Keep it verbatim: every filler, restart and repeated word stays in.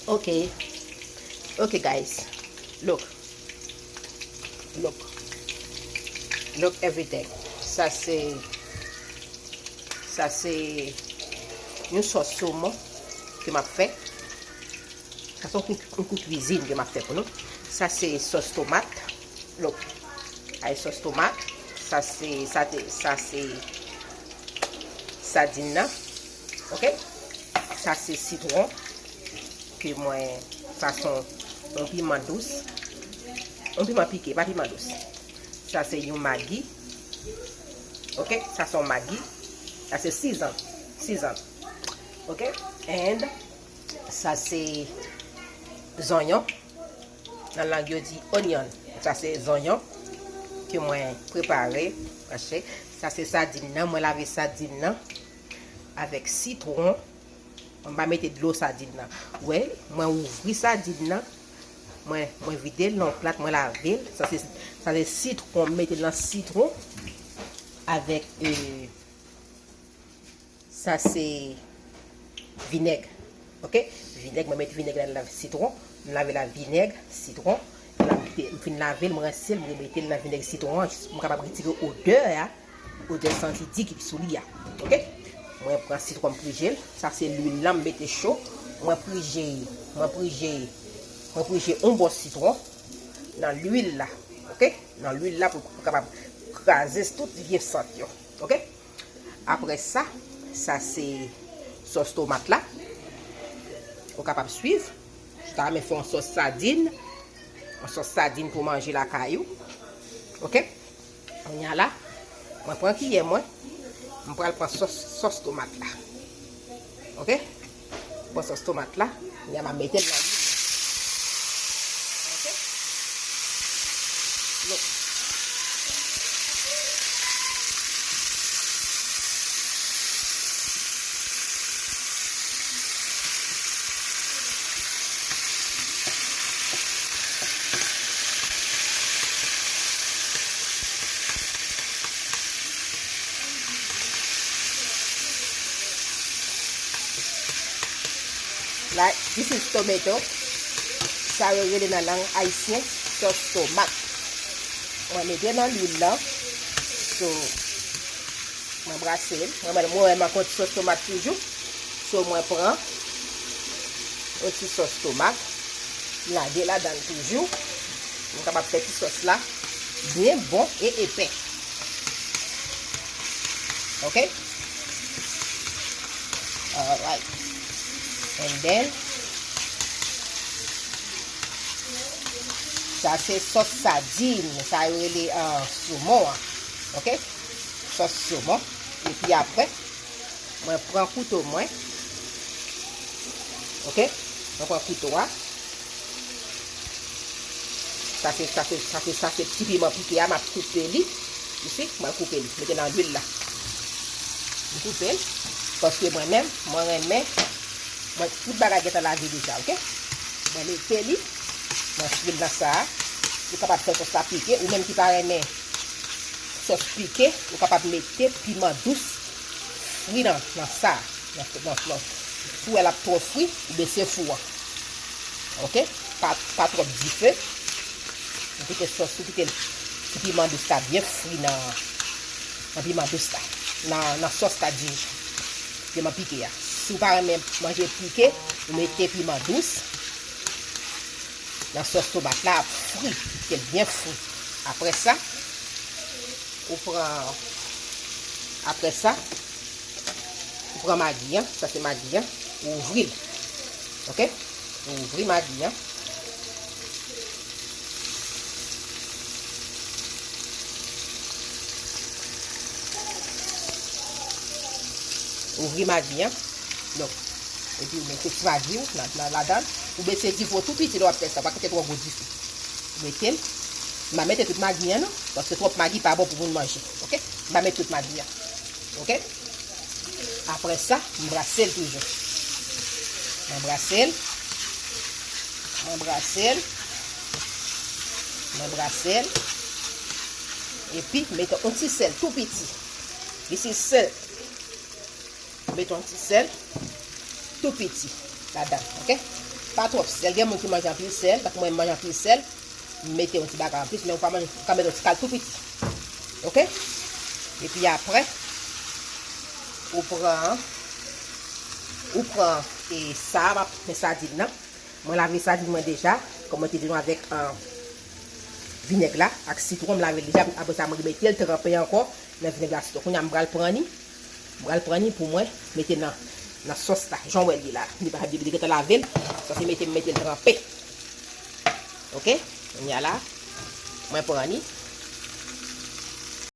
Ok. Ok, guys. Look. Look. Look everything. Sa se, sa se yon sòs somon ke m ap fè. Sa se yon kou, yon kou kwizin ke m ap fè pou nou. Sa se sòs tomat. Look. Ay sòs tomat. Sa se, sa te, sa se sadin nan. Ok? Sa se sitwon ke mwen, sa se yon, yon piman dous. Yon piman pike, pa piman dous. Sa se yon magi. Ok? Sa se yon magi. Sa se season. Season. Ok? And sa se zonyon. Nan lang yo di onion. Sa se zonyon ke mwen prepare. Mache. Sa se sadin nan. Mwen lave sadin nan avèk sitwon. Mwen pa mete dlo sadin nan. Wè, mwen ouvri sadin nan. Mwen, mwen vide l nan yon plat, mwen lave l. Sa se, sa se sitwon, mete l nan sitwon avèk, e, sa se vinèg. Ok? Vinèg, mwen mete vinèg ladan sitwon. M lave la vinèg, sitwon. M fin lave l, m rense l, m remete l nan vinèg sitwon an, jis pou m kapab retire odè a. Odè santi di ki sou li a. Ok? Mwen pran sitwon, m prije l. Sa se lwil lan m mete cho. Mwen prije, mwen prije, mwen prije yon bò sitwon nan lwil la. Ok? Nan lwil la pou, pou kapab kraze tout vye sant yo. Ok? Apre sa, sa se sòs tomat la. Ou kapab swiv. Ou ta renmen fè yon sòs sadin. Yon sòs sadin pou manje lakay ou. Ok? Kounye a la, mwen pran kiyè mwen, mwen pral pran sòs, sòs tomat la. Ok? Pran sòs tomat la, kounye a m ap mete l nan lwil la. Ok? Look. Like, this is tomato. Sa yo rele nan lang ayisyen sòs tomat. Mwen mete nan lwil la. So, mwen brase l. Mwen, mwen, mwen renmen sòs tomat toujou. So, mwen pran yon ti sòs tomat. M lage ladan l toujou. M kapab fè ti sòs la byen bon e epè. Ok? Alright. And then, sa se sòs sadin, sa yo rele, ah, somon an. Ok? Sòs somon. Epi apre, mwen pran kouto mwen. Ok? Mwen pran kouto a. Sa se, sa se, sa se, sa se ti piman pike a, m ap koupe li. Isi, mwen koupe li. Mete nan lwil la. M koupe l. Paske mwen menm, mwen renmen, mwen, tout bagay gentan lave deja, ok? Mwen mete li nan lwil nan sa a. Ou kapab fè sòs la pike, ou menm ki pa renmen sòs pike, ou kapab mete piman dous fri nan, nan sa, nan, nan, nan, si w wè l ap twò fri, ou bese fou an. Ok? Pa, pa twòp dife. Ou kite sòs, ou kite ti piman dous la byen fri nan, nan piman dous la. Nan, nan sòs la dirijan. Piman pike a. Si w pa renmen manje pike, ou mete piman dous. Nan sòs tomat la ap fri, kite l byen fri. Apre sa, ou pran, apre sa, ou pran magi an, sa se magi an, ou ouvri l. Ok? Ou ouvri magi an. Ouvri magi an. Donk, epi ou mete ti magi w nan, nan, ladan l. Ou bese dife w tou piti lè w ap fè sa, pa kite twò gwo dife. Ou mete l. M pa mete tout magi an non, paske twòp magi pa bon pou moun manje. Ok? M pa mete tout magi an. Ok? Apre sa, m brase l toujou. Mwen brase l. Mwen brase l. Mwen brase l. Epi, mete yon ti sèl tou piti. This is salt. Mete yon ti sèl tou piti ladan, ok? Pa twòp sèl. Gen moun ki manje anpil sèl, tankou mwen, m manje anpil sèl. M mete yon ti bagay anplis, men ou pa manje, ou ka mete yon ti kal tou piti. Oke? Epi apre, ou pran, ou pran, e, sa, m ap pran sadin nan. Mwen lave sadin mwen deja, kòm mwen te di nou avèk, ah, vinèg la, ak sitwon, m lave l deja, apre sa, mwen mete l tranpe ankò nan vinèg la, sitwon. Kounye a, m pral pran li, m pral pran li pou mwen mete nan, nan sòs la, jan w wè l ye la. Li pa, li gentan lave l, sa se mete, m mete l tranpe. Oke? Kounye a la, mwen pran li,